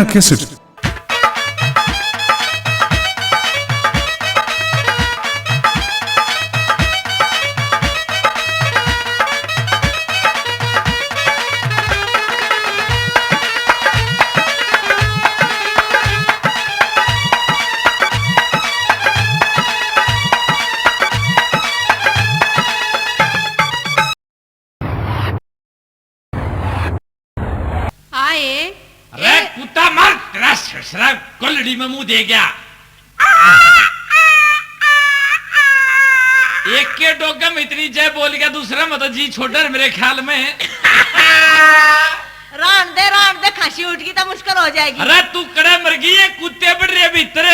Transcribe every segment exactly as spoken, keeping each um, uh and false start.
कैसे? आए। अरे ए- कुत्ता मर, तेरा ससुरा कुल्हड़ी में मुंह दे गया। एक के डोके में इतनी जय बोल गया, दूसरे में तो जी छोड़ मेरे ख्याल में। रान दे, रान दे, खांसी उठ गई तो मुश्किल हो जाएगी। अरे तू कड़े मर गई है, कुत्ते बढ़ रहे भीतर।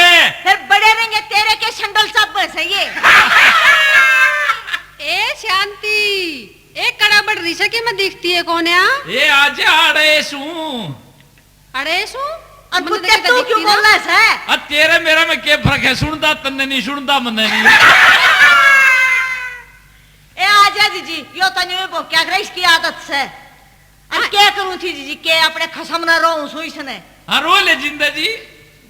फिर बड़े रहेंगे, तेरे के संडल सब सही है। ए शांति, ए कड़ा बढ़ रही से कि मैं दिखती है कौन है? ए आजा, अड़े सूं। अड़े सूं? और मतलब कुत्ते तू क्यों बोल रहा है? आ तेरे मेरे में के फर्क है? सुनता तन्ने नहीं, सुनता मन्ने नहीं। ए आजा जीजी, यो तन्ने में भोक्या करे, इसकी आदत से। और हाँ। क्या करूं थी जीजी, के अपने खसम ना रोऊं सू इसने। हाँ, रो ले जिंदा जी।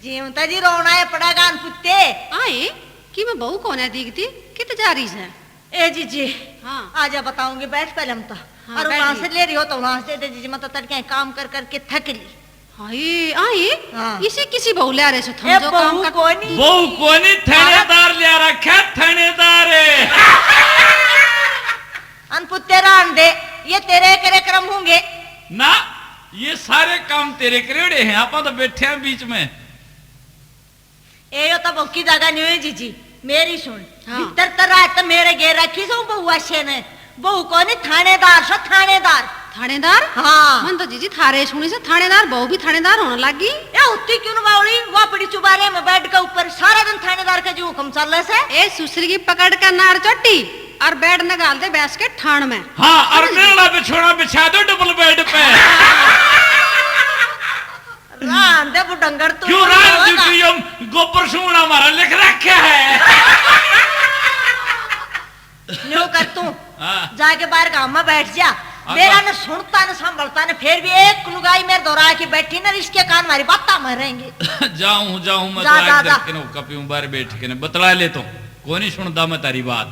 जीवता जी रोना है पड़ेगा अनपुत्ते। आए कि मैं बहू कौन है दिखती, कित जा रही है? ए जीजी, हाँ। आजा बताऊंगी, बैठ पहले हम तो। हाँ, और बैठ वहां जी। से ले रही हो तो वहां से दे जीजी, मैं तो तड़के काम कर करके थक ली। हाय, आए, हाँ। इसी किसी बहू ले आ रहे सो थम ए, जो काम बहू कर कोनी। बहू कोनी, थानेदार ले आ रखा, थानेदार। अनपुत्ते रहन दे, ये तेरे करे क्रम होंगे। ना, ये सारे काम तेरे करेड़े हैं, आपा तो बैठे हैं बीच में। ए, यो तो भौकी जगह नहीं हुई जीजी, मेरी सुन। हाँ। भीतर तो रात तो मेरे घेर रखी सो बहू आशे ने। बहू कोनी, थानेदार सो, थानेदार। थानेदार? हाँ। मन तो जीजी थारे सुनी से थानेदार, बहू भी थानेदार होने लगी। ए, होती क्यों ना बावली, वो अपनी चुबारे में बेड के ऊपर सारा दिन थानेदार का जी हुक्म चल से। ए, सुसरी की पकड़ के नाड़ चोटी और बेड न घाल दे भैंस के ठाण में। हाँ, और मेरा बिछोना बिछा दो डबल बेड पे। रान दे बुडंगर तू क्यों तो रान होगा। ड्यूटी हम गोबर सूना हमारा लिख रखा है। न्यू कर तू। हाँ। जाके बाहर गांव में बैठ जा। हाँ, मेरा हाँ। न सुनता न संभलता न, फिर भी एक लुगाई मेरे दौरा आके बैठी ना, इसके कान मारी बात मारेंगे। जाऊं, जाऊं, मैं जा, तो जा, आज जा। करके ना कपी हूं, बाहर बैठ के ना बतला ले तो। कोनी सुनता मैं तारी बात।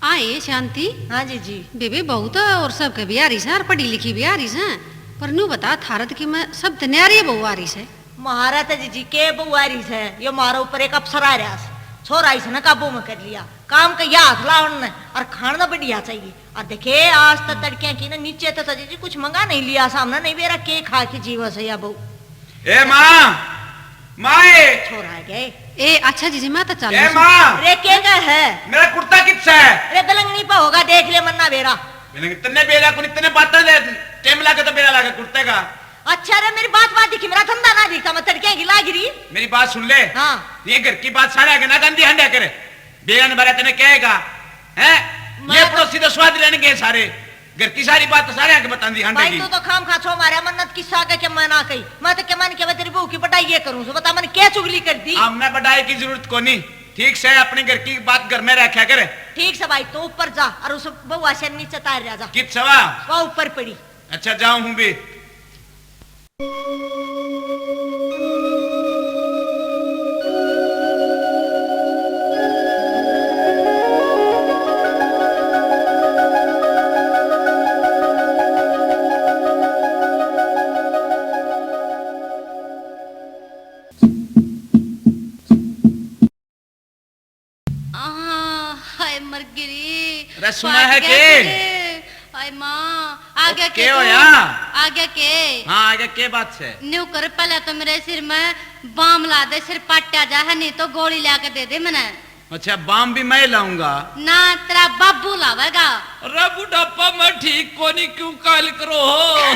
आए शांति। हाँ जीजी। बेबे, बहू तो और सबके भी आ रही से, और पढ़ी लिखी भी आ रही से, पर न्यू बता, थारत की मैं सब तै न्यारी बहू आ रही से। महारा तो जीजी के बहू आ रही से, यो मारा ऊपर एक अफसर आ रहा से, छोरा इसने काबू में कर लिया, काम का या हाथ लावण ने, और खाण ना बढ़िया चाहिए। और देखे, आज तो तड़कियां की ना नीचे तो जीजी कुछ मंगा नहीं लिया, सामने नहीं बेरा के खा के जीवा से या बहू। ए माँ, माँ ए। छोरा आ गए। ए, अच्छा जीजी, मैं तो चालू ए सूं। माँ। अरे, के का है? मेरा कुर्ता कित्सा है? अरे, बेलंगनी पे होगा, देख ले, मन्ना बेरा। बेलंग-, तन्ने बेरा कोनी, तन्ने बात दे, टेम लागे तो बेरा लागे कुर्ते का। अच्छा रे, मेरी बात, बात दिखी, मेरा धंधा ना दिखता, मैं तड़के की लाग रही। मेरी बात सुन ले। हाँ। ये घर की बात सारे आगे ना गंदी हंडा करे। बेरा ने बारे तने कहेगा, हैं? मैं ये तो पड़ोसी तो स्वाद लेने गए सारे। घर की सारी बात तो सारे आके बतांदी हांडे भाई, की। तू तो खाम खा छो मारे, मन्नत किस्सा के, के मैं ना कही। मैं तो के मन के मैं तेरी बहू की बड़ाई ये करूं सो, बता मन क्या चुगली कर दी? हमने बड़ाई की जरूरत कोनी। ठीक से अपने घर की बात घर में रखा करे। ठीक से भाई, तू ऊपर जा और उस बउआ से नीचे तार रह जा। कित सवा? वो ऊपर पड़ी। अच्छा, जाऊं हूं भी। आह, हाय मर गिरी। अरे सुना है के? हाय माँ, आ गया के होया? आ गया के? हाँ, आ गया, के बात है? न्यू कर, पहले तो मेरे सिर में बाम ला दे, सिर पाट्या जा है, नहीं तो गोली ला के दे दे मने। अच्छा, बाम भी मैं लाऊंगा? ना, तेरा बाबू लावेगा। अरे बुढ़ापा में ठीक कोनी, क्यों काल करो हो?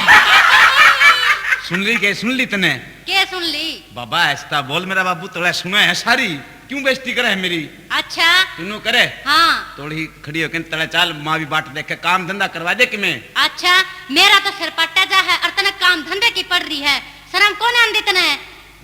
सुन ली के, सुन ली तने? के सुन ली? बाबा, ऐसा बोल मेरा बाबू, तोड़ा सुना है सारी। क्यों बेइज्जती करे है मेरी? अच्छा। तू न्यू करे? हाँ। थोड़ी खड़ी होके तले चाल, माँ भी बाट देखे, काम धंधा करवा दे कि मैं। अच्छा, मेरा तो सिर पाटा जा है और तने काम धंधे की पड़ रही है, शर्म कौन आंदी तने?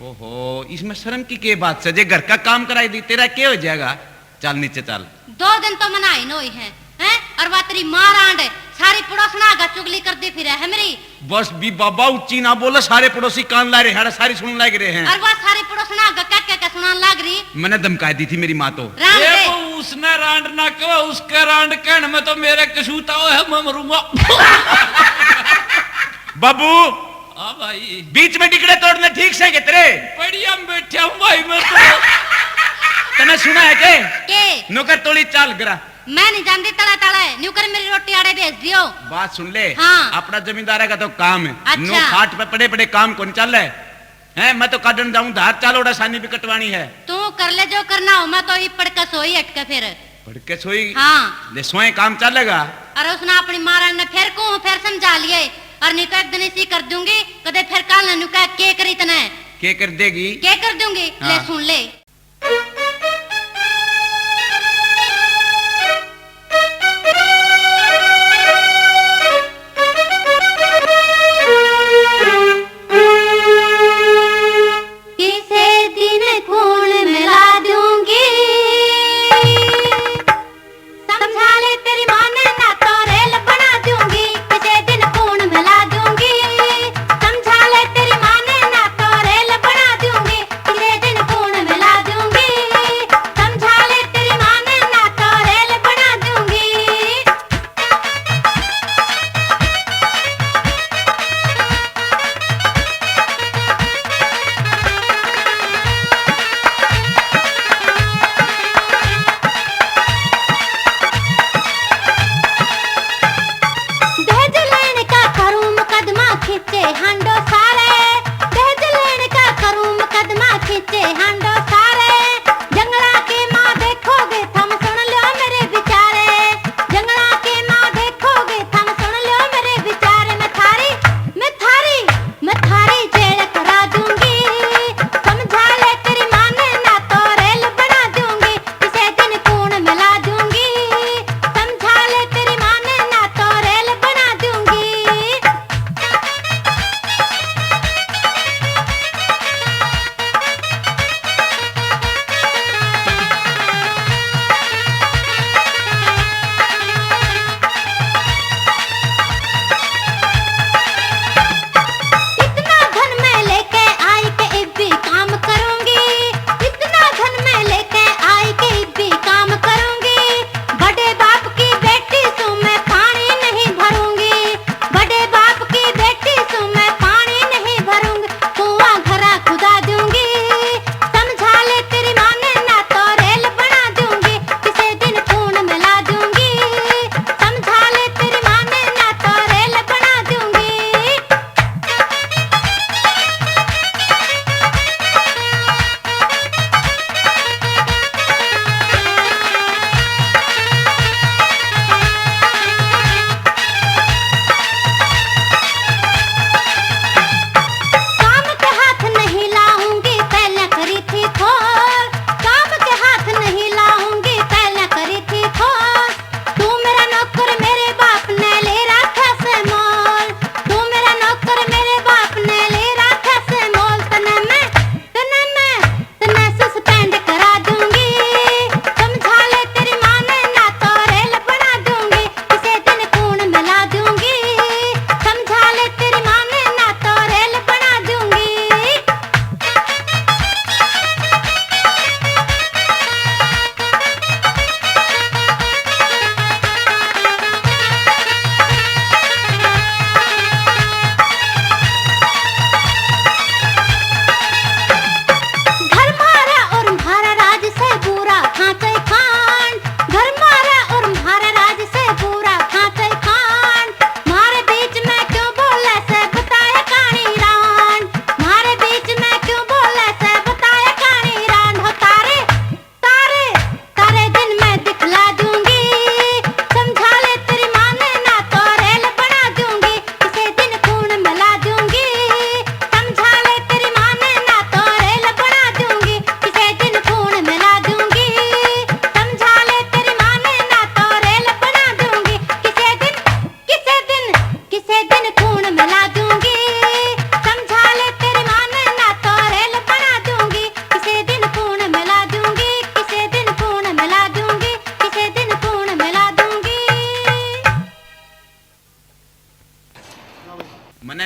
ओहो, इसमें शर्म की के बात से? जे घर का काम कराई दी, तेरा के हो जाएगा? चल नीचे चल। दो दिन तो मना ही नहीं है, हैं? और वा तेरी मार आंड, थारी पड़ोसना आगा चुगली करती फिरे है मेरी। बस भी बाबा, ऊंची ना बोले, सारे पड़ोसी कान ला रहे हैं, सारी सुन लाग रहे हैं। और वह सारी पड़ोसना आगा कह कह के सुनान लाग रही। मैंने धमकाई दी थी मेरी माँ तो। रांड ए, दे। वो उसने रांड ना कहो, उसके रांड कहने में तो मेरे कसूता है, मैं मरूंगा। बाबू, हाँ भाई। बीच में टिकड़े तोड़ने ठीक से के तेरे? बढ़िया में बैठा हूँ भाई मैं तो। तने सुना है के? के? नौकर तोली चाल करा। मैं नहीं जानती तले तले, न्यू कर मेरी रोटी आड़े भेज दियो। बात सुन ले। हाँ। अपना जमींदार का तो काम है। अच्छा। नो खाट पे पड़े पड़े काम कौन चल है? हैं, मैं तो काटन जाऊं धार, चाल ओड़ा सानी भी कटवानी है। तू कर ले जो करना हो, मैं तो ही पड़ के सोई हट के फिर। पड़ के सोई? हाँ। ले सोए काम चलेगा। अरे उसने अपनी मारा ने फिर को फिर समझा लिए, और नहीं तो एक दिन इसी कर दूंगी, कदे फिर काल ने न्यू कह के करी तने। के कर देगी? के कर दूंगी? ले हाँ। सुन ले। किसे दिन खून मिला दूंगी। समझा ले तेरी माँ ने, ना तो रेल बना दूंगी। किसे दिन खून मिला दूंगी। समझा ले तेरी माँ ने, ना तो रेल बना दूंगी। किसे दिन खून मिला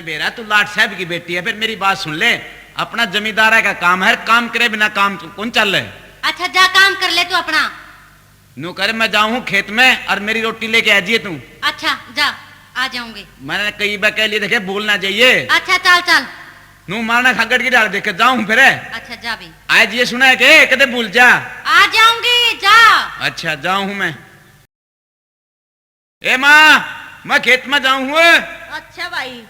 बेरा, तू लाट साहब की बेटी है, फिर मेरी बात सुन ले। अपना जमींदारा का काम है, काम करे बिना काम कौन चल है? अच्छा, जा काम कर ले तू अपना। न्यू कर, मैं जाऊं हूँ खेत में और मेरी रोटी लेके आ जाइए तू। अच्छा, जा, आ जाऊंगी। मैंने कई बार कह लिया, देखे, भूल ना जाइए। अच्छा, चल, चल। नू मारना खागड़ की डाल देखे, जाऊं हूँ फिर। अच्छा, जा भी। आ जाइए, सुना है के कदे भूल जा। आ जाऊंगी, जा। अच्छा, जाऊं हूँ मैं। ए माँ, मैं खेत में जाऊं हूँ। अच्छा भाई।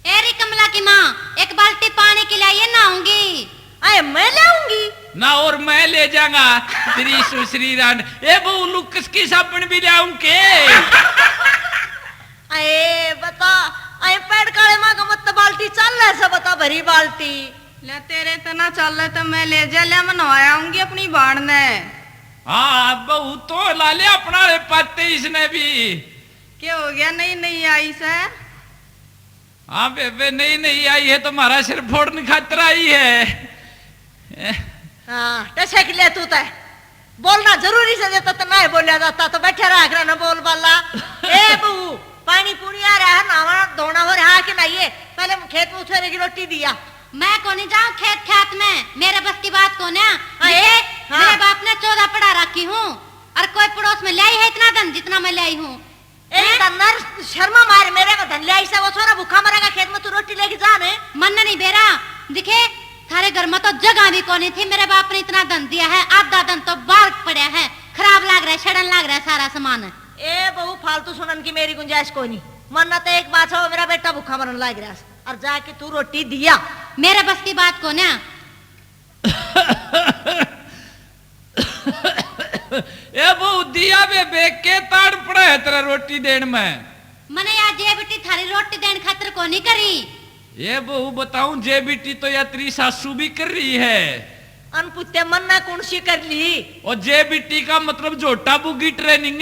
ए री कमला की माँ, एक बाल्टी पानी की लाइए, नहाऊंगी। अरे मैं लाऊंगी। ना, और मैं ले जाऊंगा। तेरी सुश्री रांड। ए बहू, लुक्स की साबुन भी लाऊं के? अरे बता, अरे पेड़ काले माँ का मत बाल्टी चल रहा से, बता, भरी बाल्टी। ले, तेरे तो ना चल रहा तो मैं ले जा, ले, मैं नवाया आऊंगी अपनी बाण ने। हाँ बहू, तो ला ले अपना रे पत्ते इसने भी। क्या हो गया, नई नई आई से? हाँ बेबे, नई नई आई है तो हमारा सिर फोड़ने खातर आई है। हाँ, टसक ले तू तै। बोलना जरूरी से, जब तक ना ही बोलिया जाता तो बैठे रहा करा ना बोल बाला। ए बहू, पानी पुनी आ रहा है, नहावा धोना हो रहा है कि नहीं? ये पहले खेत में उठे की रोटी दिया। मैं कोनी जाऊं खेत खात में, मेरे बस की बात कोन्या। हाँ, ए? देखे, हाँ। मेरे बाप ने चौदह पढ़ा रखी हूँ, और कोई पड़ोस में लाई है इतना धन जितना मैं लाई हूँ? ए, हैं? धन्नर शर्मा मार, मेरे में धन ले आई से, वो छोरा भूखा मरेगा खेत में, तू रोटी लेके जा ने। मन नहीं बेरा, दिखे, थारे घर में तो जगह भी कोनी थी, मेरे बाप ने इतना धन दिया है, आधा धन तो बाहर पड़ा है, खराब लाग रहा है, सड़न लाग रहा है सारा सामान। ए बहू, फालतू सुनन की मेरी गुंजाइश कोनी। मन्ना तो एक बात है, वो मेरा बेटा भूखा मरन लाग रहा है, और जाके तू रोटी दिया। मेरे बस की बात कोन्या। ए बहू, दिया बेबे, के ताड़ पड़ा है तेरा रोटी देण में? मने या जे बेटी थारी रोटी देण खातर कोनी करी। ए बहू, बताऊं, जे बेटी तो या तेरी सासू भी कर रही है। अनपुत्ते मन्ना कौन सी कर ली? और जे बेटी का मतलब झोटा बुगी ट्रेनिंग।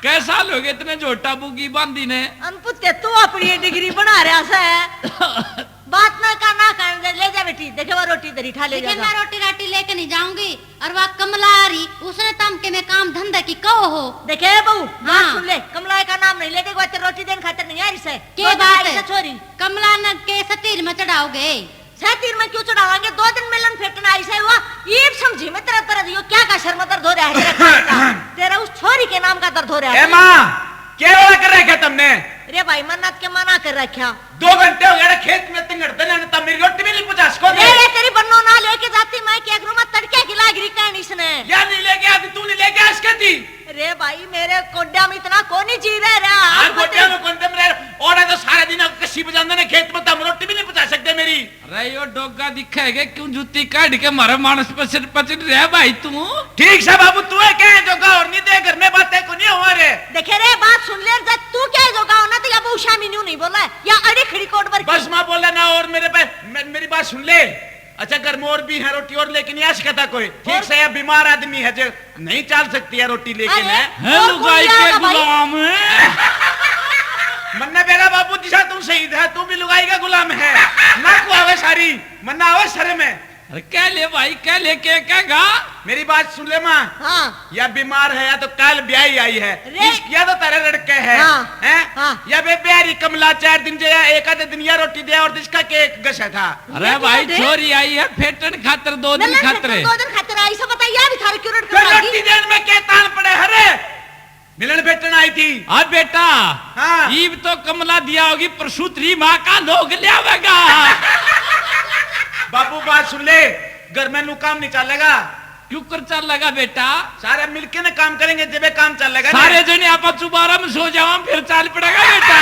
कैसा लोग इतने झोटा बुगी बांधी ने? अनपुत्ते तू अपनी डिग्री बना रहा से। बात ना का ना कर, ले जा बेटी, देखे वो रोटी धरी, खा ले देखे, जा। मैं रोटी राटी लेके नहीं जाऊंगी। और वह कमला आ रही, उसने तम के मैं काम धंधा की कहो हो। देखे बहू, बात हाँ। सुन ले, कमला का नाम नहीं ले, देख, वो तेरे रोटी देने खातिर नहीं आ रही से। के दो दिन बात आई है? से छोरी। कमला न के सतीर में चढ़ाओगे? सतीर में क्यों चढ़ावांगे? दो दिन मिलन फेटना आई से हुआ, ये समझी मैं तेरा दर्द, यो क्या का सर में दर्द हो रहा है तेरा? तेरा उस छोरी के नाम का दर्द हो रहा है। ए माँ, क्या वाला कर रखा तुमने? रे भाई, मन्नत के मना कर रखा। दो घंटे हो गए खेत में तिंगड़ते ने, तब मेरी रोटी भी नहीं पहुंचा सको रे। ये तेरी बन्नो ना लेके जाती, मैं क्या करूं, मैं तड़के की लाग रही कहनी इसने। या नहीं लेके आती, तू नहीं लेके आ सकती। रे भाई, मेरे कोड्या में इतना कोनी जी रह रहा। हाँ, कोड्या में कौन दम रह? और तो सारा दिन कसी बजांदे ने खेत में, तब रोटी भी नहीं पहुंचा सकते मेरी। अरे यो डोगा दिखेगे क्यों, जूती काढ़ के मारे मानस पचड़ पचड़ रहा भाई तू। ठीक से बाबू, तू है क्या है जोगा, और नहीं दे घर में बातें को नहीं हुआ रे। देखे रे, बात सुन ले, जब तू क्या है जोगा होना तो या बहु शामी न्यू नहीं बोला है, या अड़ी खड़ी कोट पर बस माँ बोला ना, और मेरे पे, मे-, मेरी बात सुन ले। अच्छा, घर में और भी है रोटी और लेके नहीं आ सकता कोई, ठीक से, या बीमार आदमी है जो नहीं चल सकती है रोटी लेके अरे, मैं। है और कौन लुगाई के आएगा भाई? गुलाम। मन्ना बेरा बाबू जिसा तू शहीद है, तू भी लुगाई का गुलाम है। ना को आवे सारी, मन्ना आवे शर्म है। अरे कह ले भाई, कह ले, के कहेगा? मेरी बात सुन ले माँ। हाँ। या बीमार है या तो कल ब्याही आई है। रे। इश्क या तो तेरे लड़के है। हाँ। हैं? हाँ। या बे प्यारी कमला चार दिन जे या एक आधे दिन या रोटी दे और इसका केक घसे था। अरे ये भाई, क्या दे? छोरी आई है फेटन खातर, दो दिन मिलन खातर। फेटन दो दिन खातर आई, सब बताइए, अभी थारे क्यों रट फिर कर रोटी देने में के तान पड़े, अरे? मिलन भेटन आई थी। हाँ बेटा। हाँ। ईब तो कमला दिया होगी, प्रसूतरी माँ का लोग ले आवेगा। बाबू बात सुन ले, घर में नू काम नहीं चलेगा। क्यों कर चलेगा बेटा? सारे मिलके ना काम करेंगे, जबे काम चलेगा ना। सारे जने आप चुबारा में सो जावा, फिर चाल पड़ेगा बेटा।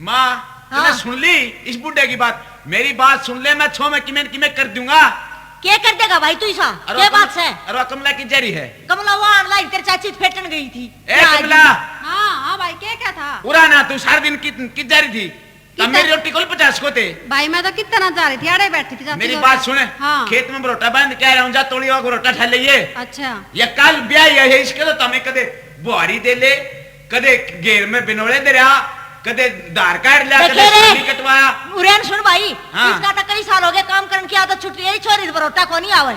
माँ, तूने हाँ। सुन ली इस बुढ़े की बात? मेरी बात सुन ले, मैं छो में किमें न किमें कर दूंगा। के कर देगा भाई तू ऐसा? अरे के कम-, बात से? अरे कमला की जरी है। कमला वो आन लाई, तेरे चाची तो फेटन गई थी। ए क्या कमला। हाँ, हाँ भाई, के क्या था? उरा ना, तू सारा दिन की, की जरी थी। तब कितना? मेरी रोटी को पचास को थे। भाई, मैं तो कितना जा रही थी, आड़े बैठी थी, चाची मेरी को बात सुने, हाँ। खेत में बरोटा बांध के आ रहा हूँ, जा तोड़ी हुआ बरोटा ठा ले ये। अच्छा। ये कल ब्याह है, इसके तो तमें कदे बुहारी दे ले, कदे घेर में बिनोले दे रहा, कदे धार काट लिया, कदे देखे रे, छानी कटवाया। उरेन सुन भाई, हाँ। इसका तो कई साल हो गए काम करने की आदत छुट गई, छोरी बरोटा को नहीं आवे।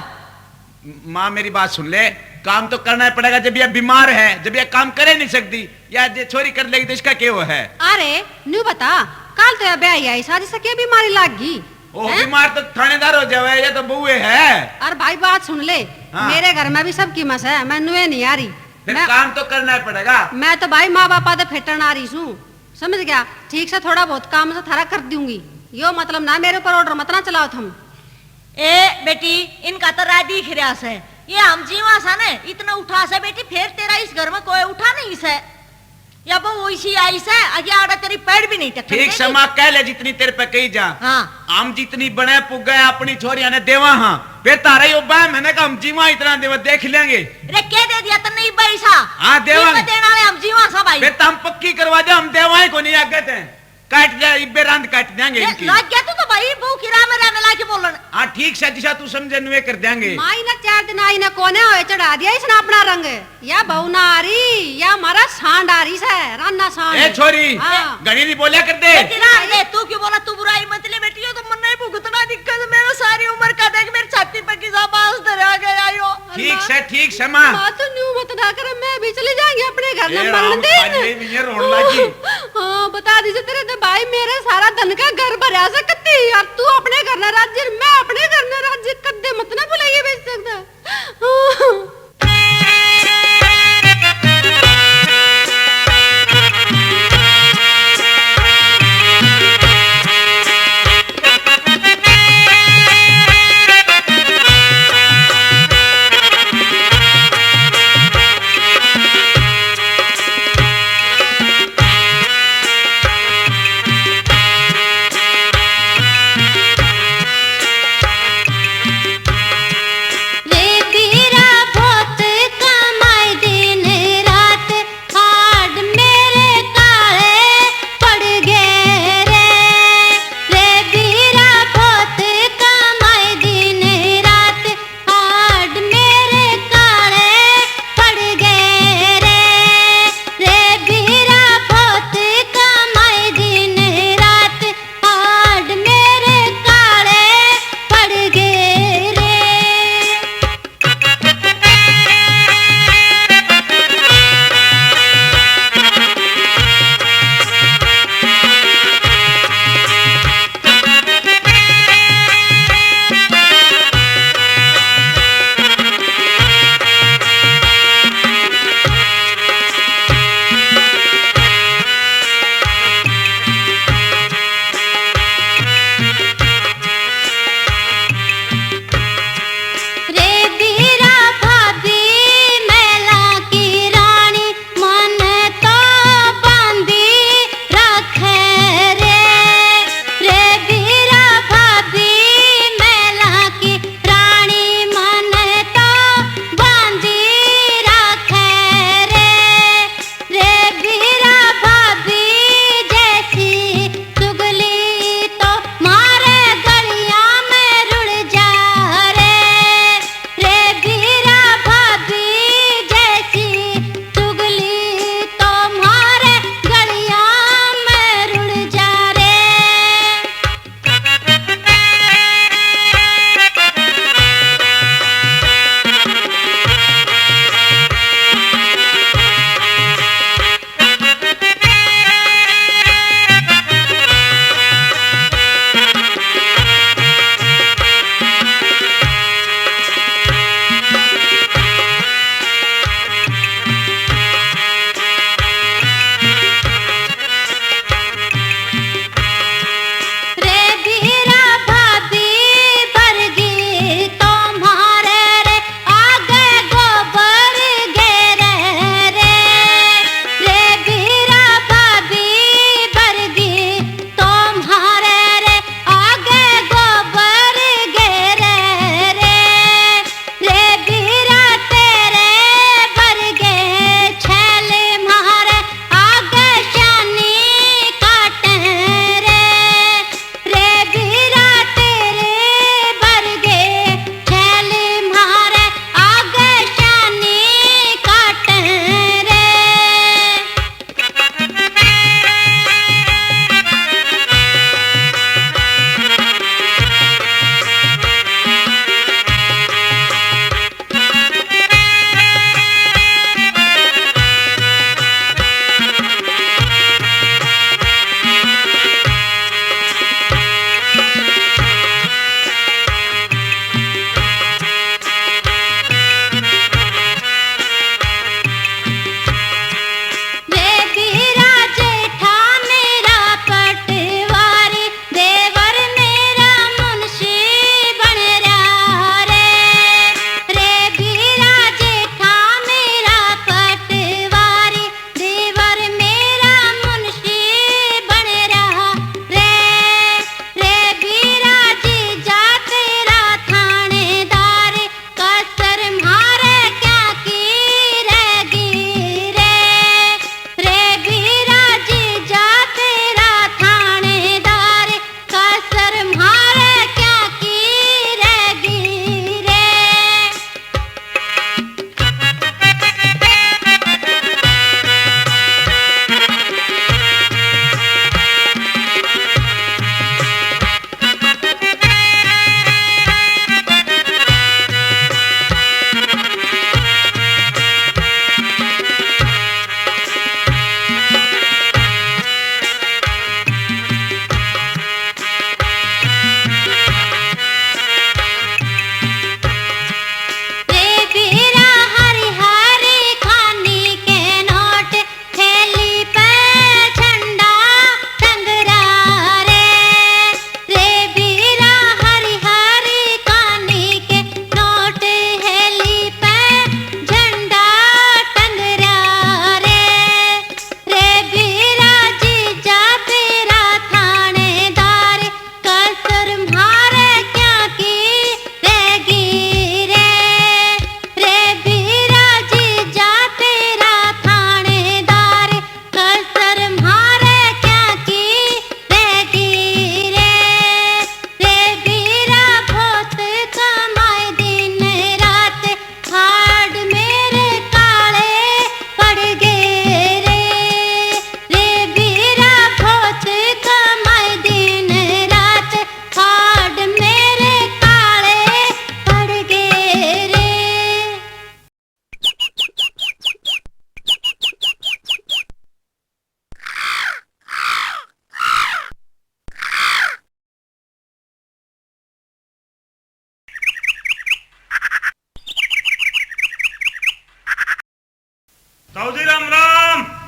माँ, मेरी बात सुन ले, काम तो करना ही पड़ेगा। जब ये बीमार है, जब ये काम करे नहीं सकती, या ये छोरी कर लेगी तो इसका क्या वो है? अरे न्यू बता, कल तो ये ब्याह आई शादी से क्या बीमारी लाग गई? ओ, हैं? बीमार तो थानेदार हो जावे, ये तो बहुए है। अरे भाई, बात सुन ले। हाँ। मेरे घर में भी सबकी मस है, मैं नुए नहीं आ रही। फिर मैं काम तो करना ही पड़ेगा। मैं तो भाई माँ बापा तो फेटन आ रही सूं, समझ गया? ठीक से थोड़ा बहुत काम से थारा कर दूंगी। यो मतलब ना, मेरे ऊपर ऑर्डर मत ना चलाओ थम। ए बेटी, इनका तो राह दिख रहा से, ये हम जीवा सा ने इतना उठा से बेटी, फिर तेरा इस घर में कोई उठा नहीं से। या वो इसी आई से, अगे आड़ा तेरी पैर भी नहीं टकन ठीक देगी। समा कह ले, जितनी तेरे पे कही जा। हाँ। हम जितनी बने पुगे अपनी छोरियां ने देवा हाँ, फिर तारा यो बा मैंने कहा हम जीवा इतना देवा देख लेंगे। रे के दे दिया तन्ने इब्बा ईसा? हाँ, देवा। इब्बा देना वाले हम जीवा सा भाई। फिर तो हम पक्की करवा दे, हम देवा ही को नहीं आगे ते। काट दे, इब्बे रांद काट देंगे ये इनकी। लाग गया तू तो भाई, बहू की राह में रहने लाके बोलन। हाँ, ठीक से जिसा तू समझे नुए कर देंगे। माई ने चार दिन आई ने कोने होए चढ़ा दिया इसने अपना रंग। या बहू ना आ रही, या हमारा सांड आ रही से, राना सांड। ए छोरी, हाँ। घणी नहीं बोलिया कर दे। बेटी रांद दे, तू क्यों बोला, तू बुराई मत ले बेटी, यो तो मन नहीं भुगतना दिक्कत, मेरा सारी उम्र का देख मेरी छाती पर किसा बांस धरा गया यो। ठीक से, ठीक से माँ। माँ तू न्यू मत ना कर, मैं भी चली जाएंगे अपने घर ए, ना राम मरने दे। खाली भी ये रोन लागी। हाँ, बता दीजिए तेरे तो भाई, मेरे सारा धन का घर भरया से कत्ती, और तू अपने घर ना राजी, मैं अपने घर ना राजी, कद्दे मत ना बुलाइए बेच सकता।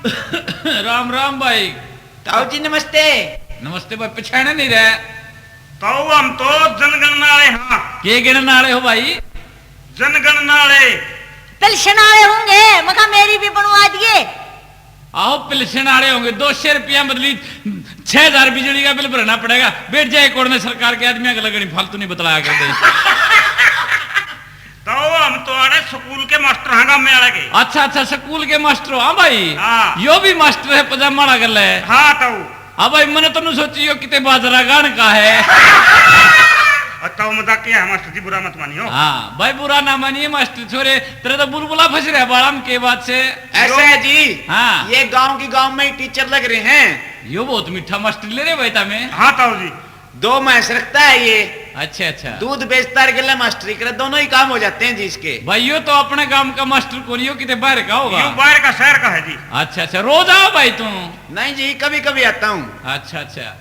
राम राम भाई। ताऊ जी नमस्ते। नमस्ते भाई, पछाणे नहीं रहे। ताऊ हम तो जनगणना वाले हाँ। के गिणन वाले हो भाई? जनगणना वाले। पेंशन वाले होंगे, मखा मेरी भी बनवा दिए। आओ, पेंशन वाले होंगे, दो सौ रुपया बदली छह हजार बिजली का बिल भरना पड़ेगा। बैठ जाए कोण में, सरकार के आदमियों के लगनी, फालतू नहीं बतलाया करते। तो हम तो आड़े स्कूल के मास्टर हाँ, गामे वाले के। अच्छा, अच्छा, स्कूल के मास्टर हो, हाँ भाई। हाँ। यो भी मास्टर है, पजामा वाला गल है। हाँ, तो। हाँ भाई, मैंने तो नु सोची यो किते बाजरा गान का है। और तो मजाक किया है मास्टर जी, बुरा मत मानियो। हाँ भाई, बुरा ना मानिए मास्टर छोरे, तेरे तो बुलबुला फंस रहा है बाला में, के बात से? ऐसा यो है जी। हाँ। ये गांव की गांव में ही टीचर लग रहे हैं। यो बहुत मीठा मास्टर ले रहे भाई तामे। हाँ ताऊ जी। दो भैंस रखता है ये। अच्छा, अच्छा। दूध बेचता है, गला मास्टरी करे, दोनों ही काम हो जाते हैं जी इसके। भाई, यो तो अपने गांव का मास्टर कोनी हो, किते बाहर का होगा। यो बाहर का, शहर का है जी। अच्छा, अच्छा, रोज आओ भाई तू? नहीं जी, कभी कभी आता हूँ। अच्छा, अच्छा।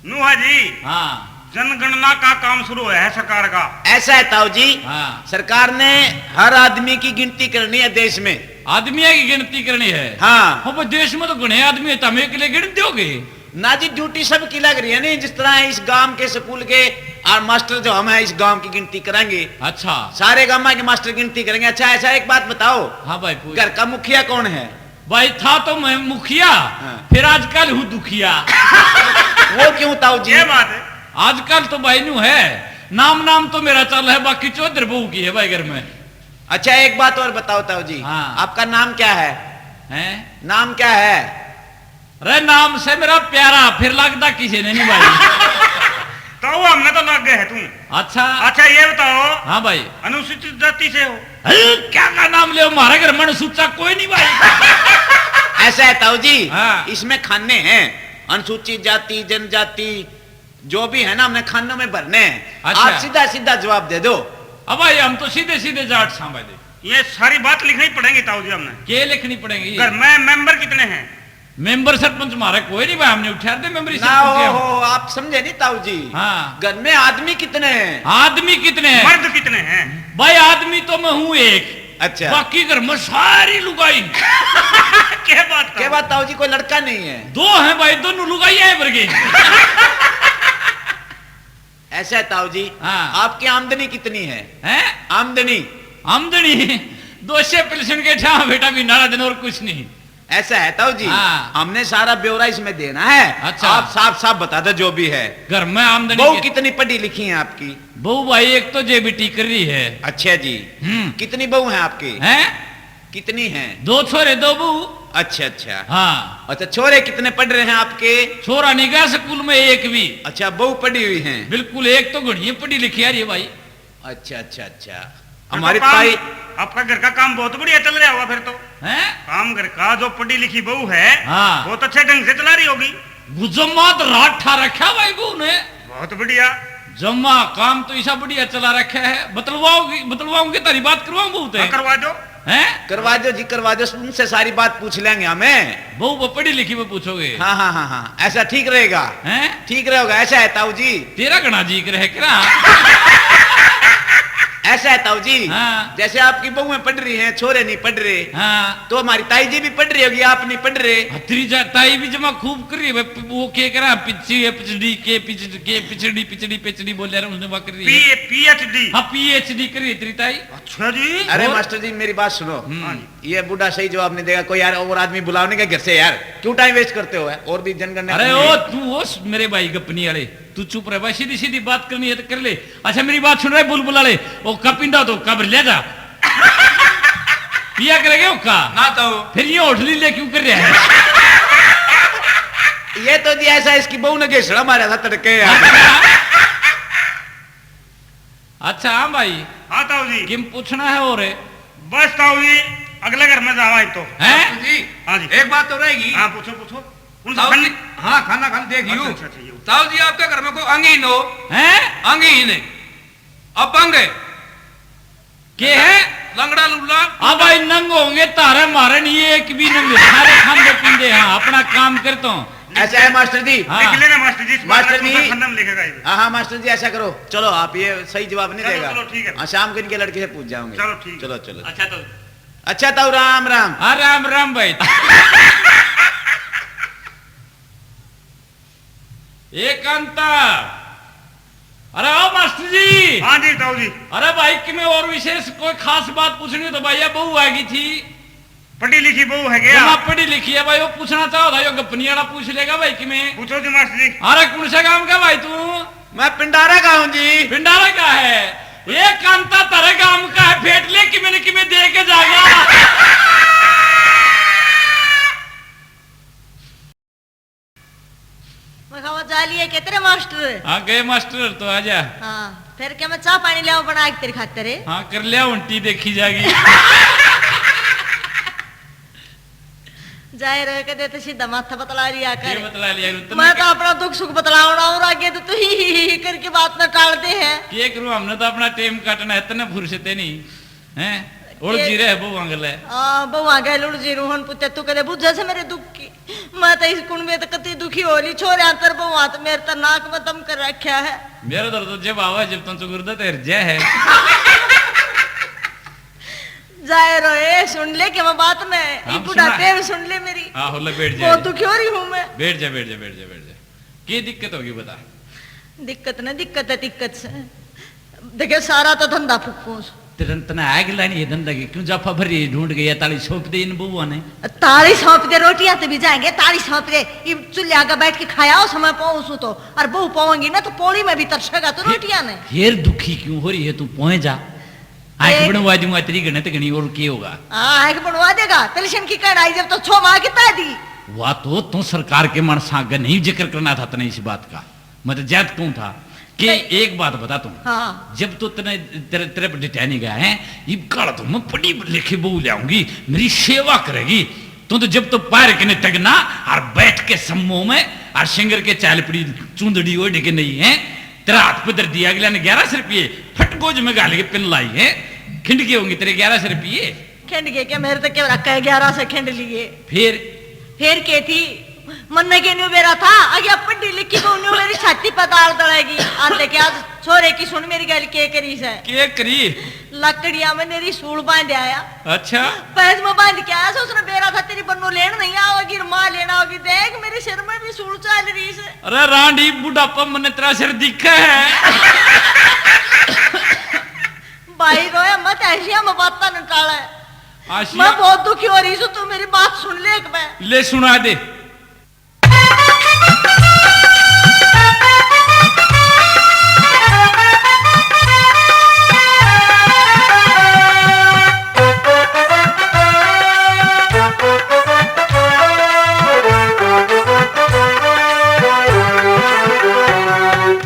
नु है जी। हाँ। जनगणना का काम शुरू होया है सरकार का। ऐसा है ताऊ जी। हाँ। सरकार ने हर आदमी की गिनती करनी है देश में। आदमियों की गिनती करनी है? हाँ। हो भाई, देश में तो घणे आदमी है, तम एक ले गिन दोगे? ना जी, ड्यूटी सबकी लग रही है। नहीं, जिस तरह इस गांव के स्कूल के और मास्टर जो हम हैं, इस गांव की गिनती करेंगे। अच्छा। सारे गांव के मास्टर गिनती करेंगे। अच्छा, ऐसा एक बात बताओ। हाँ भाई, पूछ। घर का मुखिया कौन है? भाई, था तो मैं मुखिया, हाँ। फिर आजकल हूँ दुखिया। वो क्यों ताऊ जी? ये बात है। आजकल तो भाई न्यू है, नाम नाम तो मेरा चल है, बाकी चौधर बहू की है भाई घर में। अच्छा, एक बात और बताओ ताऊ जी। हाँ। आपका नाम क्या है? हैं? नाम क्या है? अरे, नाम से मेरा प्यारा, फिर लगता किसी ने नहीं भाई। ताऊ, हमने तो लग गए है तू। अच्छा। अच्छा, ये बताओ। हाँ भाई। अनुसूचित जाति से हो? हल, क्या का नाम ले, हमारे घर में अनुसूचा कोई नहीं भाई। ऐसा है ताऊ जी, हाँ। इसमें खाने हैं, अनुसूचित जाति, जनजाति, जो भी है ना, हमने खानों में भरने हैं। अच्छा। आप सीधा सीधा जवाब दे दो। अब भाई, हम तो सीधे सीधे जाट सां भाई। ये सारी बात लिखनी पड़ेगी ताऊ जी हमने। के लिखनी पड़ेगी? घर में मेंबर कितने हैं? मेंबर सरपंच हमारा कोई नहीं भाई, हमने उठा दे मेंबर ना। सरपंच हो, हम। हो, आप समझे नहीं ताऊ जी। हाँ। घर में आदमी कितने हैं? आदमी कितने हैं? मर्द कितने हैं? भाई, आदमी तो मैं हूँ एक। अच्छा। बाकी घर में सारी लुगाई। क्या बात है? क्या बात ताऊ जी, कोई लड़का नहीं है? दो हैं भाई, दोनों लुगाई है वर्गे। ऐसा है ताऊ जी। हाँ। आपकी आमदनी कितनी है? हैं? आमदनी? आमदनी? दो सौ पिलसन के ठा बेटा, भी नारा दिन और कुछ नहीं। ऐसा है ताऊ जी। हाँ। हमने सारा ब्यौरा इसमें देना है। अच्छा। आप साफ साफ बता दो जो भी है। घर में आमदनी बहू के- कितनी पढ़ी लिखी है आपकी? बहू भाई, एक तो जेबीटी कर रही है। अच्छा जी। हम्म। कितनी बहू हैं आपकी? हैं? कितनी हैं? दो छोरे, दो बहू। अच्छा, अच्छा। हाँ। अच्छा, छोरे कितने पढ़ रहे हैं आपके? छोरा नहीं गया स्कूल में एक भी। अच्छा, बहू पढ़ी हुई हैं? बिल्कुल, एक तो घणी पढ़ी लिखी आ रही है भाई। अच्छा, अच्छा, अच्छा। फिर हमारी तो काम, ताई आपका घर का काम बहुत बढ़िया चल रहा होगा फिर तो। हैं? काम घर का, जो पढ़ी लिखी बहू है, हाँ। बहुत अच्छे ढंग से चला रही होगी। गुजम्मा तो रात ठा रखा भाई बहू ने। बहुत बढ़िया। जम्मा काम तो ऐसा बढ़िया चला रखा है। बतलवाओगी, बतलवाऊंगी, तारी बात करवाऊं बहू ते। हाँ, करवा दो। हैं? करवा दो जी, करवा दो, उनसे सारी बात पूछ लेंगे हमें। बहू वो पढ़ी लिखी में पूछोगे। हाँ, हाँ, हाँ, हाँ, ऐसा ठीक रहेगा। हैं? ठीक रहेगा, ऐसा है ताऊ जी। तेरा घना जी करे करा। ऐसा है ताऊ जी। हाँ। जैसे आपकी बहुएं पढ़ रही हैं, छोरे नहीं पढ़ रहे। हाँ। तो हमारी ताई जी भी पढ़ रही होगी, आप नहीं पढ़ रहे। हाँ, तेरी जा-, ताई भी जमा खूब कर रही है, वो के करा, पीछे पीएचडी के, पीछे के, पीएचडी, पीएचडी, पीएचडी बोल रहा है, उसने वहाँ कर रही है। P-, PhD. हाँ, पीएचडी कर रही है तेरी ताई। अच्छा जी। अरे और? मास्टर जी, मेरी बात सुनो। हम्म। हाँ जी। ये बूढ़ा सही जवाब नहीं देगा, कोई यार और आदमी बुलाओ नहीं क्या घर से यार, क्यों टाइम वेस्ट करते हो? और भी जनगणना अरे करनी ओ, है। तू ओ स-, मेरे भाई गपनी वाले, तू चुप रह भाई, सीधी सीधी बात करनी है तो कर ले। अच्छा मेरी बात सुन रहे बुलबुल वाले, ओ कपिंदा तो कब्र ले जा। पिया करेगे ओ का? ना तो। फिर ये होटली ले क्यों कर रहा है? ये तो जी ऐसा इसकी बहू ने घेसड़ा मारा था तड़के यार। अच्छा, हाँ भाई। हाँ ताऊ जी। किम पूछना है और? बस ताऊ जी, अगले घर में जावा एक तो। हैं? जी। हाँ जी। एक बात तो रहेगी। हाँ, पूछो, पूछो। उनसे ताऊ जी, हाँ, खाना खाना देख लियो। अच्छा, अच्छा, अच्छा, ये। ताऊ जी, आपके घर में कोई अंगहीन हो? हैं? अंगहीन है, अपंग है। के है? लंगड़ा लुल्ला। अब भाई नंग होंगे तारे मारे नहीं, एक भी नंग, सारे खांदे पींदे। हाँ, अपना काम कर तो। ऐसा है मास्टर जी। हाँ। लिख लेना मास्टर जी, इस बार मास्टर ना जी। खाना में लिखेगा ये। हाँ, हाँ, मास्टर जी, ऐसा करो, चलो, आप ये सही जवाब नहीं चलो, देगा। चलो, ठीक है। हाँ, शाम को इनके लड़के से पूछ जाओगे। चलो, ठीक है। चलो, चलो। अच्छा तो। अच्छा ताऊ, राम राम। हाँ, राम राम भाई। ए कांता, अरे आओ मास्टर जी। हाँ जी, ताऊ जी। अरे भाई, कि मैं और विशेष कोई खास बात पूछनी हो तो भाई, ये बहू आ गई थी। पढ़ी लिखी बहू है क्या? जमा पढ़ी लिखी है भाई, वो पूछना चाहो था, यो गपनी वाला पूछ लेगा भाई, कि मैं। पूछो जी मास्टर जी। अरे कौन से गांव का भाई तू? मैं पिंडारा का हूँ जी। पिंडारा का है? ये कांता तेरे गांव का है, फेट ले, कि मैंने, कि मैं दे के जाएगा। मैं कहा, जा लिए के तेरे मास्टर? हाँ, गए मास्टर, तो आ जा। हाँ, फिर क्या मैं चाह पानी ले आऊं बना के तेरे खातिर? हाँ, कर लिया उल्टी, देखी जाएगी। जाए रहे कदे तो सीधा माथा बतला लिया कर। के बतला लिया कर? मैं तो अपना दुख सुख बतलावना और आगे तो तू ही, ही, ही, ही करके बात ना टाल दे है। के करूँ, हमने तो अपना टेम काटना है, इतने फुर्सते नहीं। हैं? उलझी रहे बहुआं गले। आ, बहुआं गले उलझी रहूं, हन पुत्या, तू कदे बुझे से मेरे दुख की? मैं तो इस कुण में तो कति दुखी हो ली, छोरे अंतर बहुआं तो मेरे तो नाक में दम कर रखा है। मेरे दर्द तो जब आवे, जब तुम चुगुर्दे तो हृदय है। जाए रोए, सुन ले के मैं बात में, हाँ, ई बुढ़ापे में सुन ले मेरी। हाँ, हो ले, बैठ जा। बहुत दुखी हो रही हूँ मैं। बैठ जा, बैठ जा, बैठ जा, बैठ जा। के दिक्कत होगी बता। दिक्कत ना, दिक्कत है, दिक्कत से। देखे, सारा तो धंधा फूक फूस। तेरे तने आग लानी है धंधा की, क्यों जाफा भरी ढूंढ गई है? ताली सौंप दे इन बहुआ ने। ताली सौंप दे, रोटियां तो भी जाएंगे, ताली सौंप दे। इब चूल्हे आगे बैठ के खाया हो समय पाऊं सू तो, और बहू पाऊंगी ना तो पोली में भी तरसेगा तो फिर, रोटियां ने। फिर दुखी क्यों हो रही है तू? पोए जा, आंख ए- बनवा दूंगा तेरी, घने ते घनी और के होगा? हाँ, आंख बनवा देगा, तलशन की कढ़ाई जब तो छो माँ की तय दी। वाह, तो तू सरकार के माणस आगे नहीं जिक्र करना था तने इस बात का। मैं तो ज्यादा कहूं था कि नहीं। एक बात बता तू, हाँ। जब तो तने, तेरे, तेरे पर डिटैनी गया है, इब काल तो मैं पढ़ी लिखी बहू ले आऊंगी, मेरी सेवा करेगी। तू तो जब तो पैर के ने टगना और बैठ के सम्मो में और सिंगर के चाल पड़ी चुंदड़ी ओढ़ के नहीं है, तेरा हाथ पे धर दिया अगले ने ग्यारह सौ रुपये फटकोज में गाल के पिन लाई है, खिंड के होंगे तेरे ग्यारह सौ रुपये। खिंड गए के? मेरे तो क्या रखा है, ग्यारह से खिंड लिए। फिर? फिर के थी? मन्ने के न्यू बेरा था, अगे पढ़ी लिखी को न्यू मेरी छाती पे ताल दलेगी। आज देखे, आज छोरे की सुन मेरी गल के करी से। के करी? लकड़िया में मेरी सूल बांध आया। अच्छा। पैज में बांध के आया से, उसने बेरा था तेरी बन्नो लेन नहीं आओगी, माँ लेना आओगी। देख मेरे सिर में भी सूल चल रही से। अरे रांडी, बुढ़ापा मन्ने तेरा सिर दिखे है। भाई रोया मत, ऐसिया में बातां न टाले। आशिया। मैं बहुत दुखी हो रही हूँ, तू मेरी बात सुन ले एक बार। ले सुना दे।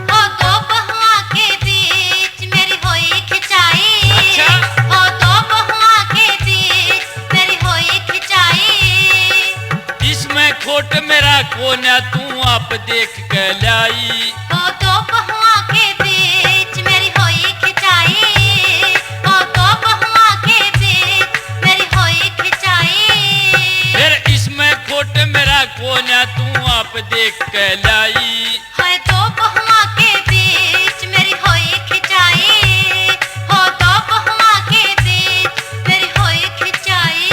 ओ दो बहुआ के बीच मेरी होई खिंचाई। अच्छा। ओ दो बहुआ के बीच मेरी होई खिंचाई। इसमें खोट मेरा कोन्या, तू आप देख के ल्याई। ओ दो बहुआ के बीच मेरी होई खिंचाई। ओ दो बहुआ के बीच मेरी होई खिंचाई। फिर इसमें खोट मेरा कोन्या, तू आप देख के ल्याई। हाय दो बहुआ के बीच मेरी होई खिंचाई, हो दो बहुआ के बीच मेरी होई खिंचाई।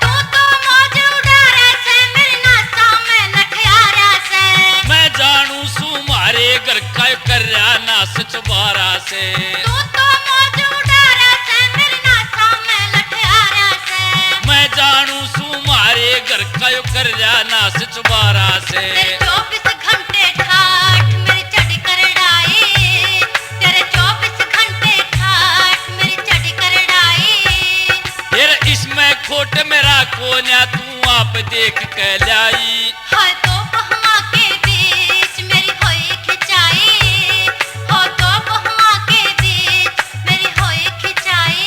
तू तो मौज उड़ा रहा से, मेरी नासा में नखिया रहा से। मैं जानू सू मारे घर का कर रहा नास चुबारा से। तू तो मौज उड़ा रहा से, मेरी नासा में नखिया रहा से। मैं जानू सू मारे घर का कर रहा नास चुबारा से। तेरे चौबीस घंटे ठाठ मेरी चढ़ करड़ाई, तेरे चौबीस घंटे ठाठ मेरी चढ़ करड़ाई। फिर इसमें खोट मेरा कोन्या, तू आप देख के ल्याई। हाय दो बहुआ के बीच मेरी होई खिंचाई, हो दो बहुआ के बीच मेरी होई खिंचाई।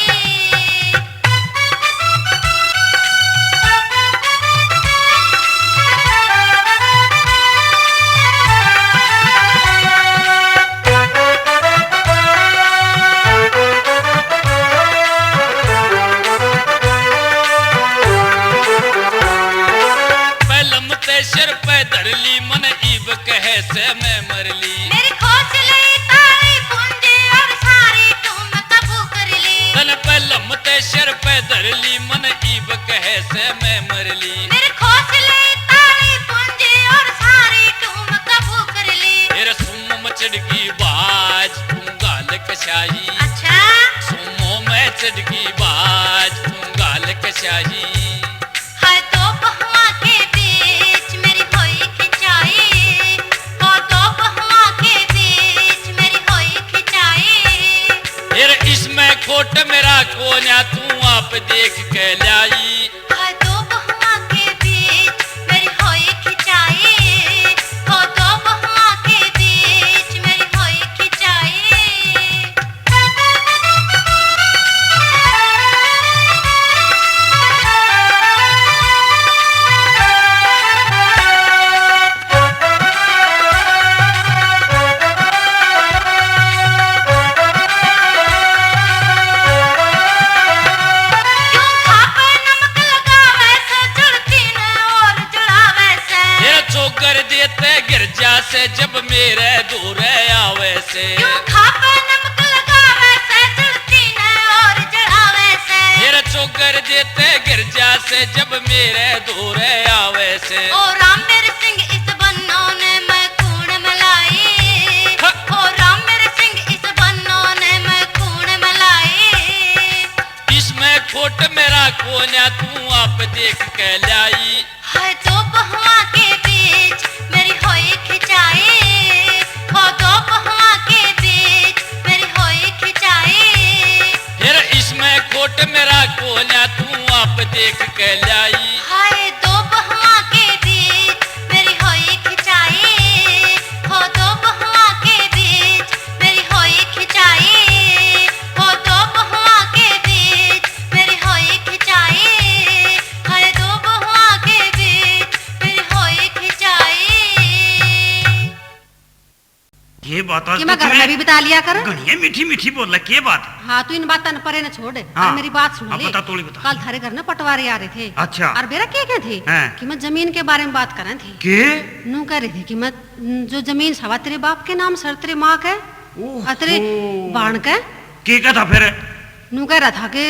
से मैं मर ली। मेरी खोस ले ताली पूंजी और सारी टूम काबू कर ली। तन पे लमते सिर पे धर ली, मन ईब कहे से मैं मर ली। मेरी खोस ले ताली पूंजी और सारी टूम काबू कर ली। मेरे सुम मचड़ की बाज तू गाल कशाई। अच्छा। सुमो में चढ़ की बाज तू गाल कशाई। हाय दो बहुआ के बीच मेरी होई खिंचाई, ओ दो बहुआ के बीच मेरी होई खिंचाई। फिर इसमें खोट मेरा कोन्या तू आप देख के लाई। हाय दो बहुआ के बीच मेरी होई खिंचाई, ओ दो बहुआ के बीच मेरी होई खिंचाई। क्यों खा पे नमक लगावे से, जलती ने और जलावे से। ये चोकर देते गिरजा से, जब मेरे दूर आवे से। क्यों खा पे नमक लगावे से, जलती ने और जलावे से। ये चोकर देते गिरजा से, जब मेरे दूर आवे से। ओ राम मेरे सिंह इस बन्नो ने मैं कूण मिलाई। हाँ। ओ राम मेरे सिंह इस बन्नो ने मैं कूण मिलाई। इसमें खोट मेरा कोन्या तू आप देख के लाई। हाय दो बहुआ के बीच मेरी होई खिंचाई, हो दो बहुआ के बीच मेरी होई खिंचाई। फिर इसमें खोट मेरा कोन्या तू आप देख के लाई। हाय दो बहुआ के बीच मेरी होई खिंचाई, हो दो बहुआ के बीच मेरी होई खिंचाई, हो दो बहुआ के बीच मेरी होई खिंचाई, हाय दो बहुआ के बीच मेरी होई खिंचाई। ये बात आज कि मैं तो घर में तूने भी बिता लिया कर। घणिया मीठी मीठी बोल, के बात? हाँ, तू इन बातों ने परे न छोड़। हाँ। और मेरी बात सुन हाँ, ले। बता, तोड़ी बता। कल थारे घर में पटवारी आ रहे थे। अच्छा। और बेरा के कहे थे हैं। कि मैं जमीन के बारे में बात कर रहे थे। के? नू कह रहे थे कि मैं, जो जमीन सवा तेरे बाप के नाम सर, तेरे माँ के, ओहो। और तेरे भाण के। के कहा था फिर? नू कह रहा था कि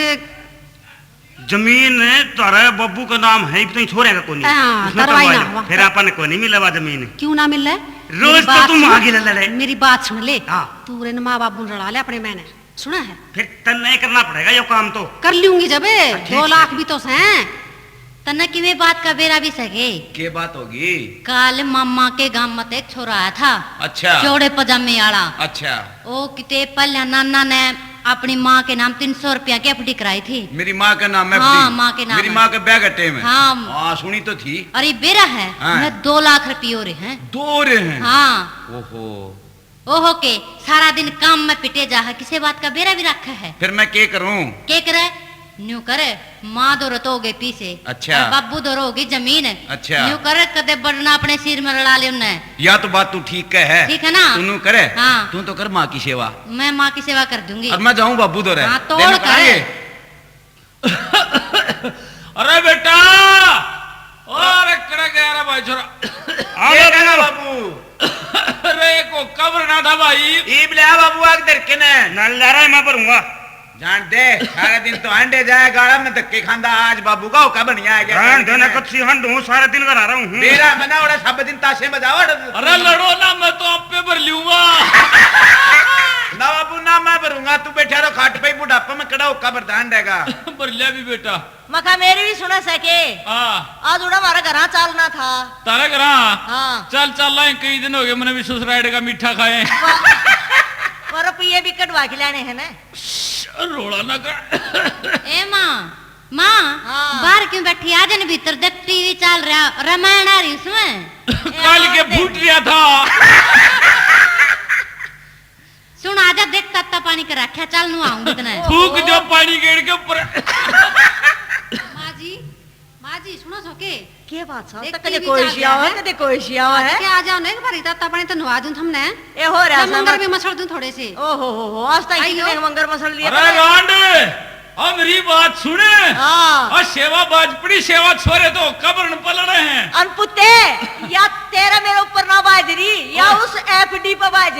जमीन थारे बाबू का नाम है, इब तो छोरे का कोनी। हाँ, उसने तरवाई करवाई ना लो। हुआ। फिर आपने कोनी मिले वा जमीन। क्यों ना मिले? रोज मेरी तो बात तू सुन। मांगी ले ले। मेरी बात सुन ले। हाँ। तू रे न माँ बाबू ने रला ले अपने मैंने। सुना है? फिर तन्ने करना पड़ेगा यो काम तो। कर लूंगी जब। हाँ, ठीक दो है। लाख भी तो सै। तन्ने किमे बात का बेरा भी सके। के बात होगी? काल मामा के गांव में तो एक छोरा आया था। अच्छा। चौड़े पजामे आला। अच्छा। ओ किते पहले नाना ने अपनी माँ के नाम तीन सौ रुपया की एफडी कराई थी। मेरी माँ के नाम हाँ, एफडी? माँ के नाम मेरी है। माँ के ब्याह के टाइम है। हाँ। हाँ, सुनी तो थी। अरे बेरा है, हाँ। मैं दो लाख रुपये हो रहे हैं। दो हो रहे हैं? हाँ। ओहो। ओहो के, सारा दिन काम में पिटे जा है, किसे बात का बेरा भी रखा है? फिर मैं के करूं? के करे? न्यू करे, माँ दो रतो हो गए पीसे। अच्छा। और बाबू दो हो गई जमीन। अच्छा। न्यू करे, कदे बड़ना अपने सिर में रला ले उन्हें। या तो बात तू ठीक कह है। ठीक है ना? तू न्यू करे। हाँ। तू तो कर माँ की सेवा। मैं माँ की सेवा कर दूंगी। और मैं जाऊं बाबू दो रे। हाँ, तोड़ कर। अरे बेटा, अरे कड़ा गया रे भाई छोरा। हाँ, ये बाबू। कहना बाबू? अरे को कब्र ना था भाई। ईब ले आ बाबू, आग धर के ने। ना ला रहा है, मैं भरूंगा। जान दे, सारा दिन तो हांडे जाए गाड़ा में धक्के खांदा, आज बाबू का होका बनिया आ गया। रहन दे ना, कच्ची हांडू हूँ, सारा दिन घर आ रहा हूँ। मेरा मना ओड़ा सब दिन ताशे बजाओ। अरे लड़ो ना, मैं तो आप पे भर लूंगा। ना बाबू ना, मैं भरूंगा, तू बैठा रहो खाट पे, बुढ़ापा में कड़ा होका भरदा हांडेगा। भर लिया भी बेटा। मखा मेरी भी सुना सके। हाँ। आज उड़ा हमारा घरा चालना था। तारा घरा? हाँ। चल, चल लाए, कई दिन हो गए, मैंने भी ससुराल का मीठा खाए। पर रुपये भी कटवा के लाने हैं ना। रोला ना कर। ए माँ, माँ, हाँ। बाहर क्यों बैठी? आ जा न भीतर, देख टीवी चल रहा, रामायण आ रही उसमें। काल के फूट रहा था। सुन, आजा, देख, ताता पानी कर रखा, चल, नुआऊंगी तने। फूक जो पानी गेड़ के ऊपर। माँ जी, माँ जी, सुनो सो के? के बात सा? देख, तो कदे टीवी कोई चल शिया रहा हुआ, है। कदे कोई शिया हुआ हाँ, है। तो क्या आ जाओ ना एक बारी, ताता पानी तो नुआ दूं थमने। ए हो रहा मैं मंगर भी मसड़ दूं थोड़े से। ओ हो हो हो, आज तक आई कितने हो। मंगर मसड़ लिए अरे पता है? रांड, अब मेरी बात सुने। हाँ। और सेवा बाज पड़ी, सेवा छोरे तो कब्र न पलड़े हैं। अनपुते, या तेरा मेरे ऊपर ना बाज रही, या ओए।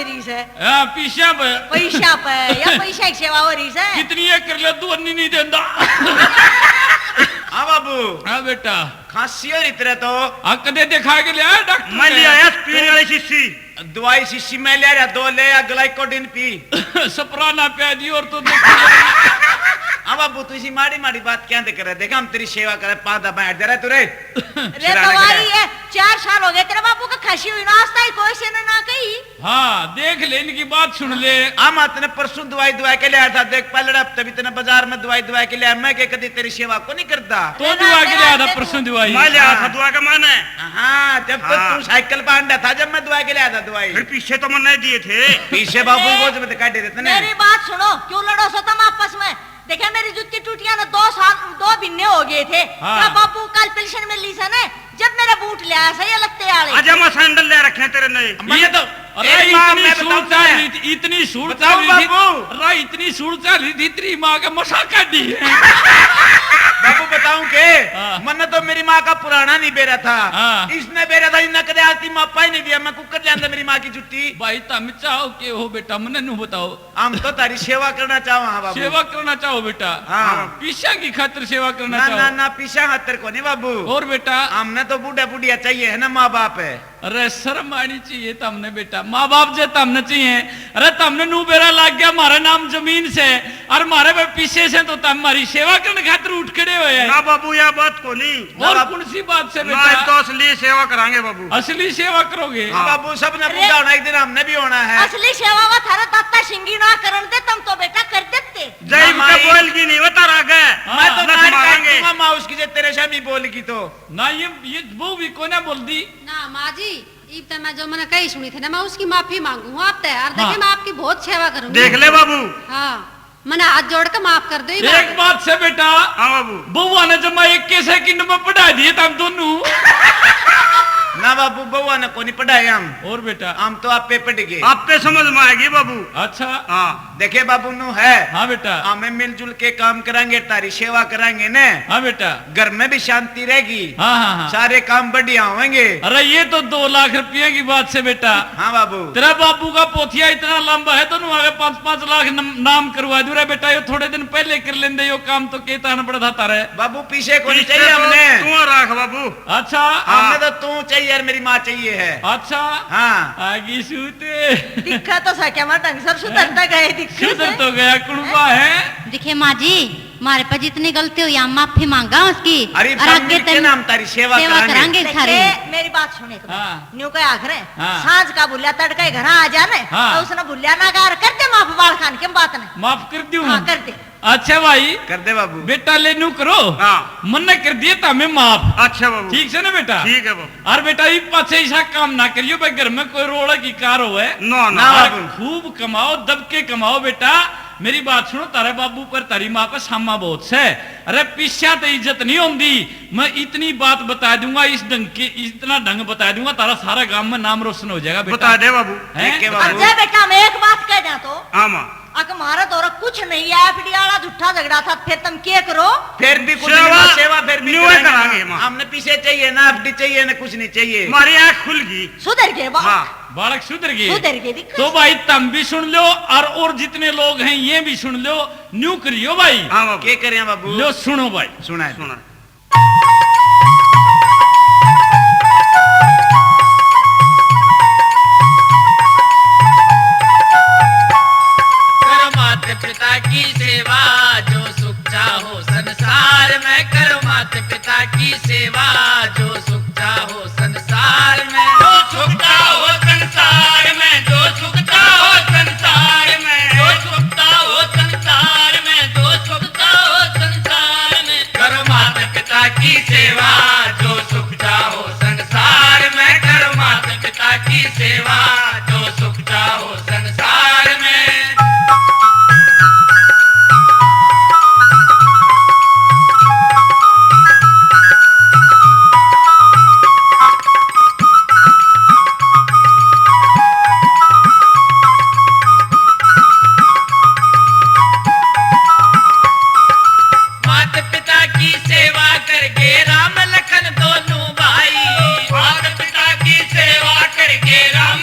रही से। हाँ, पीछा पे। पैसा पे, या पैसा की सेवा हो रही से। कितनी एक कर ले, तू अन्नी नहीं देंदा। हाँ बाबू। हाँ बेटा। खांसी हो रही तेरे तो। हाँ, कदे दिखा के ले आया डॉक्टर मैं ने? ले आया स्पीड वाली शीशी। दवाई शीशी मैं ले रहा, दो ले या ग्लाइकोडिन पी। सपराना प्या दी और तो देखी जाएगी। हाँ बाबू, तू इसी माड़ी माड़ी बात क्या दे करे? देखा हम तेरी सेवा करे, पादा बैठ दे रहे तू रे। रे शराना दवाई करे। है, चार साल हो गए तेरे बाबू का खांसी हुई ना, आज ताई कोई से ने ना कही। हाँ, देख ले, इनकी बात सुन ले। हम तने परसों दवाई दवा के ले आया था, देख पहले हफ्ते भी तने बाजार में दवाई दवा के ले आया, मैं के कदी तेरी सेवा को नहीं करता। तो ना, दवा के ले आया था परसों दवाई। मैं ले आया था हाँ। दवा के माने। हाँ, जब तो हाँ। तू साइकिल पर अंडा था, जब मैं दवा के ले आया था दवाई। फिर पीछे तो मैंने दिए थे। पीछे बाबू ए, वो जब काटे थे तने। मेरी बात सुनो, क्यों लड़ो सो तुम आपस में? देखे मेरी जूती टूटिया ना, दो साल, दो महीने हो गए थे। हाँ। क्या बाबू कल पेंशन मिल ली से ने, जब मेरा बूट ले आया सही लगते आले। अजय मैं सैंडल ले रखे हैं तेरे नए। ये तो, अरे एक माँ, इतनी मैं सूर बताऊं चाल तुझे। रही थी, इतनी सूर बताऊं चाल रही थी, बाबू? अरे इतनी सूर चाल रही थी, तेरी माँ के मसा काटी है। बाबू बताऊं के? हाँ। मन्ने तो मेरी माँ का पुराना नहीं बेरा था। हाँ। इसने बेरा था, इन्हें कदे आती मापा ही नहीं दिया। मैं कुकर जानता मेरी माँ की जुत्ती। भाई, तुम चाहो के हो बेटा, मन्ने नू बताओ। हम तो तारी सेवा करना चाहो, हाँ बाबू। सेवा करना चाहो बेटा। हाँ। पीसा की खातिर सेवा करना ना, चाहो। ना, ना, पीसा खातिर को नहीं बाबू। और बेटा? हमने तो बूढ़ा बुढ़िया चाहिए है ना, माँ बाप है। अरे शर्म आनी चाहिए तमने बेटा, माँ बाप जे तमने चाहिए। अरे तमने नू बेरा लाग गया, म्हारे नाम जमीन से और म्हारे पे पीसे से, तो तम हमारी सेवा करने खातिर उठ खड़े हुए हैं। ना बाबू, या बात को नहीं। और कौन सी बात से ना, बेटा? तो असली सेवा करांगे बाबू। असली सेवा करोगे? हाँ। बाबू, सबने अरे, बूढ़ा होना एक दिन, हमने भी होना है। असली सेवा वो थारे ताता सिंगी ना करन दे, तुम तो बेटा कर देते। जय ना माँ, बोल की नहीं बता रहा है। मैं तो ना नाक मारेंगे। काट दूंगा माँ उसकी, जे तेरे सामने बोल की तो। ना ये, ये वो भी कोना बोल दी। ना माँ जी, इब तो मैं जो मैंने कही सुनी थी ना, मैं उसकी माफी मांगू हूँ आपसे। और देखिए, हाँ। मैं आपकी बहुत सेवा करूंगी। देख ले बाबू। हाँ। मने हाथ जोड़ के माफ कर दो, ये एक बात। बात से बेटा, हाँ बाबू। बउआ ने जमा एक के सेकंड में पढ़ा दिए तम दोनों। ना बाबू, बउआ ने कोनी पढ़ाए हम। और बेटा? हम तो आपे पढ़ गए। आपे समझ में आएगी बाबू। अच्छा। हाँ। देखे बाबू, नू है। हाँ बेटा। हमें मिलजुल के काम करांगे, तारी सेवा करांगे ने। हाँ बेटा। घर में भी शांति रहेगी। हाँ, हाँ, हाँ। सारे काम बढ़िया होंगे। अरे ये तो दो लाख रुपये की बात से बेटा। हाँ बाबू। तेरा बाबू का पोथिया इतना लंबा है, तो नू आगे पाँच पाँच लाख नम-, नाम करवा दूं रे बेटा। यो थोड़े दिन पहले कर लेंदे यो काम, तो के तान पड़ा था तारे। बाबू पीसे को नहीं पीसे चाहिए तो हमने। तू राख बाबू। अच्छा। हाँ। हमने तो तू चाहिए और मेरी माँ चाहिए है। अच्छा। हाँ। आगी सूते। दिखा तो सके मैं ढंग से, सुधर तो गए, दिखा सुधर से। तो गया, कुणबा है। दिखे माँ जी, म्हारे पे जितनी गलती हुई, हम माफी मांगा उसकी। अरे, और सब आगे मिलके तेन ना हम तारी सेवा सेवा करांगे। करांगे देखे, सारी। मेरी बात सुने एक बार। हाँ। न्यू कहे आखिर है, हाँ। सांझ का बोलिया तड़का ही घर आ जा रे, हाँ। तो उसने बोलिया ना, कर दे माफ बाल खान के बात ने। माफ कर दूं? हाँ, कर दे। अच्छा भाई। कर दे बाबू। बेटा ले नू करो। हाँ। मन्ने कर दिए तामे माफ। अच्छा बाबू। ठीक से ना बेटा? ठीक है बाबू। और बेटा, इब पाछे ऐसा काम ना करियो भाई, घर में कोई रोड़ा की कार होवे। ना, ना। ना और बाबू। खूब कमाओ, दबके कमाओ बेटा। मेरी बात सुनो, तारे बाबू पर तारी माँ पे सामा बहुत से। अरे पीसा तो इज्जत नहीं होंदी। मैं इतनी बात बता दूंगा, इस ढंग के, इतना ढंग बता दूंगा, तारा सारा गांव में नाम रोशन हो जाएगा बेटा। बता दे बाबू। हैं? ठीक है बाबू। अच्छा बेटा, मैं एक बात कह जा तो। हाँ माँ। अक म्हारे तो कुछ नहीं है, एफडी वाला झूठा झगड़ा था, फिर तुम के करो? फिर भी कुछ सेवा नहीं, सेवा फिर भी न्यू करेंगे करांगे माँ। माँ। हमने पीसे चाहिए ना, एफडी चाहिए ना, कुछ नहीं चाहिए। हमारी आँख खुल गई। सुधर गए बा-, हाँ। बालक सुधर गए। सुधर गए दिक्कत। तो भाई तुम भी सुन लो और, और जितने लोग हैं ये भी सुन लो, न्यू करियो भाई। हाँ बाबू। के करें बाबू? लो सुनो भाई। सुना है। सुना। कर मात पिता की सेवा, जो सुख चाहो संसार में। कर मात पिता की सेवा, जो सुख चाहो संसार में। जो सुख चाहो संसार में, जो सुख चाहो संसार में, जो सुख चाहो संसार में, जो सुख चाहो संसार में। करो माता पिता की सेवा, जो सुख चाहो संसार में। करो माता पिता की सेवा, जो सुख चाहो संसार में। मात पिता की सेवा करके राम लखन दोनों भाई। मात पिता की सेवा करके राम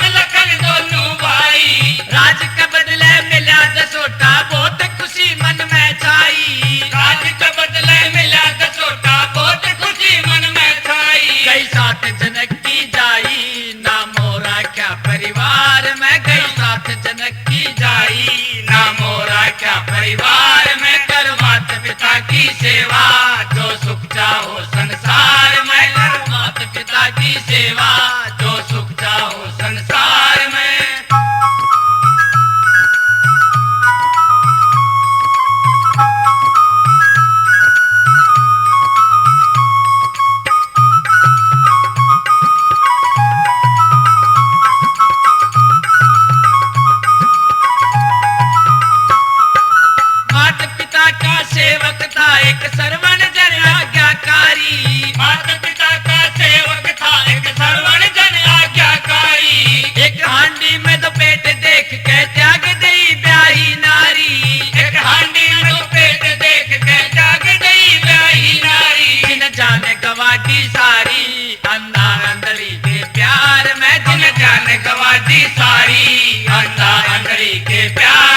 गवादी सारी अंधा अंधड़ी के प्यार